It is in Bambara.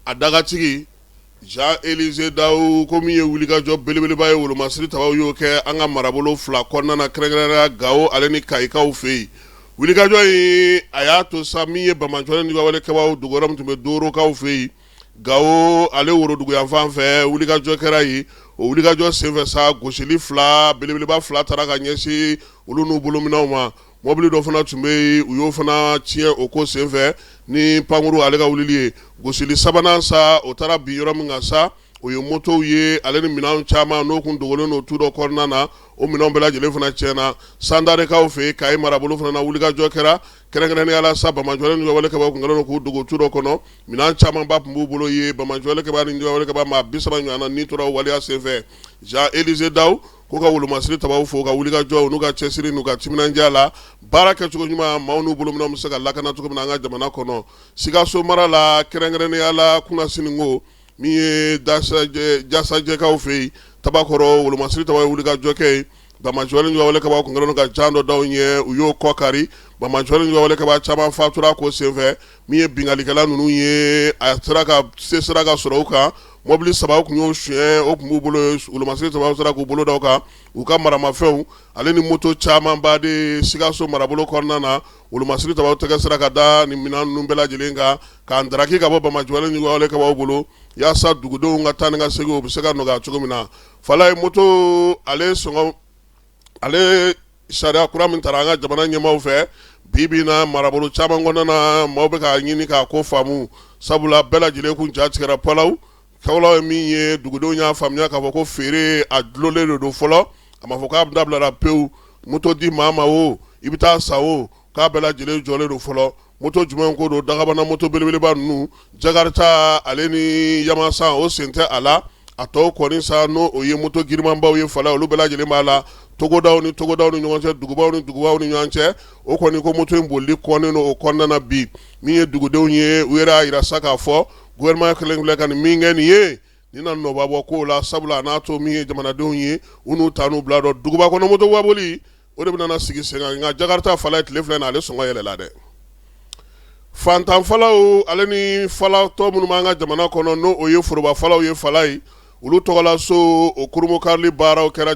A dagatigi Jean Élisée Dao ko min ye wulikajɔ belebeleba ye, wolomasiri tabaw y'o kɛ an ka marabolo fila kɔnɔna na, kɛrɛnkɛrɛnnenya Gawo ale ni Kayikaw fɛ yen. Wulikajɔ in, a y'a to sa min ye banbaanciwale ni walekɛbaw dogo yɔrɔ min tun bɛ Dorokaw fɛ yen, Gawo ale woroduguyanfan fɛ, wulikajɔ kɛra yen. O wulikajɔ senfɛ sa, gosili fila belebeleba fila taara ka ɲɛsin olu n'u bolominɛnw ma. Mɔbili dɔ fana tun bɛ yen, u y'o fana tiɲɛ o ko senfɛ ni pankuru ale ka wulili ye. Gosili sabanan sa, o taara bin yɔrɔ min kan sa, o ye motow ye ale ni minɛn caman n'o kun dogolen don tu dɔ kɔnɔna na. O minɛnw bɛɛ lajɛlen fana tiɲɛna. Sandarekaw fɛ yen, Kayi marabolo fana na, wulikajɔ kɛra, kɛrɛnkɛrɛnnenya la sa, banbaanciwale ni walekɛbaw kun kɛlen don k'u dogo tu dɔ kɔnɔ. Minɛn camanba tun b'u bolo yen. Banbaanciwalekɛbaa ni walekɛbaa maa 30 ɲɔgɔn na ni tora waleya senfɛ. Jean Élisée Dao ko ka wolomasiri tabaw fo ka wulikajɔ n'u ka cɛsiri n'u ka timinandiya la, baara kɛcogo ɲuman, maaw n'u bolominɛnw bɛ se ka lakana cogo min na an ka jamana kɔnɔ. Sikaso mara la, kɛrɛnkɛrɛnnenya la Kunasinigo, min ye Jasajɛkaw fɛ yen, Tabakɔrɔ, wolomasiri tabaw ye wulikajɔ kɛ yen. Banbaanciwale ni walekɛbaw kun kɛlen don ka jan dɔ da u ɲɛ, u y'o kɔ kari. Banbaanciwale ni walekɛbaa caman fatura ko senfɛ. Min ye binkalikɛla ninnu ye, a sera ka se sera ka sɔrɔ u kan. Mɔbili saba tun y'o suɲɛ, o tun b'u bolo, wolomasiri tabaw sera k'u bolo da u kan, u ka maramafɛnw ale ni moto camanba de. Sikaso marabolo kɔnɔna na, wolomasiri tabaw tɛgɛ sera ka da nin minɛn ninnu bɛɛ lajɛlen kan k'an daraki ka bɔ banbaanciwale ni walekɛbaw bolo, yaasa dugudenw ka taa ni ka segin o bɛ se ka nɔgɔya cogo min na. Falaye, moto ale sɔngɔ ale sariya kura min taara an ka jamana ɲɛmaaw fɛ bi bi na, marabolo caman kɔnɔna na, maaw bɛ k'a ɲini k'a ko faamu, sabula bɛɛ lajɛlen kun ja tigɛra palaw kawulaw ye. Min ye dugudenw y'a faamuya k'a fɔ ko feere a dulonlen de don fɔlɔ, a ma fɔ k'a dabilara pewu. Moto di maa ma o, i bɛ taa san o, k'a bɛɛ lajɛlen jɔlen don fɔlɔ. Moto jumɛn ko don? Dagabana moto belebeleba ninnu, Jakarta ale ni Yamaha, o sen tɛ a la. A tɔw kɔni sa, n'o o ye moto girimanbaw ye, fala olu bɛɛ lajɛlen b'a la. Togodaw ni togodaw ni ɲɔgɔn cɛ, dugubaw ni dugubaw ni ɲɔgɔn cɛ, o kɔni ko moto in bolili kɔnnen don o kɔnɔna na bi. Min ye dugudenw ye, u yɛrɛ y'a jira sa k'a fɔ gouvernement kɛlen filɛ ka nin min kɛ nin ye, nin na nɔba bɔ kow la, sabula a n'a to min ye jamanadenw ye, u n'u ta n'u bila dɔn. Duguba kɔnɔ moto boli, o de bɛna sigi sen kan. Nka Jakarta, fala, tile filɛ na, ale sɔngɔ yɛlɛla dɛ. Fantanfalaw ale ni falatɔ minnu b'an ka jamana kɔnɔ, n'o o ye forobafalaw ye, fala ye, olu tɔgɔla so, o kurunbonkarili baaraw kɛra.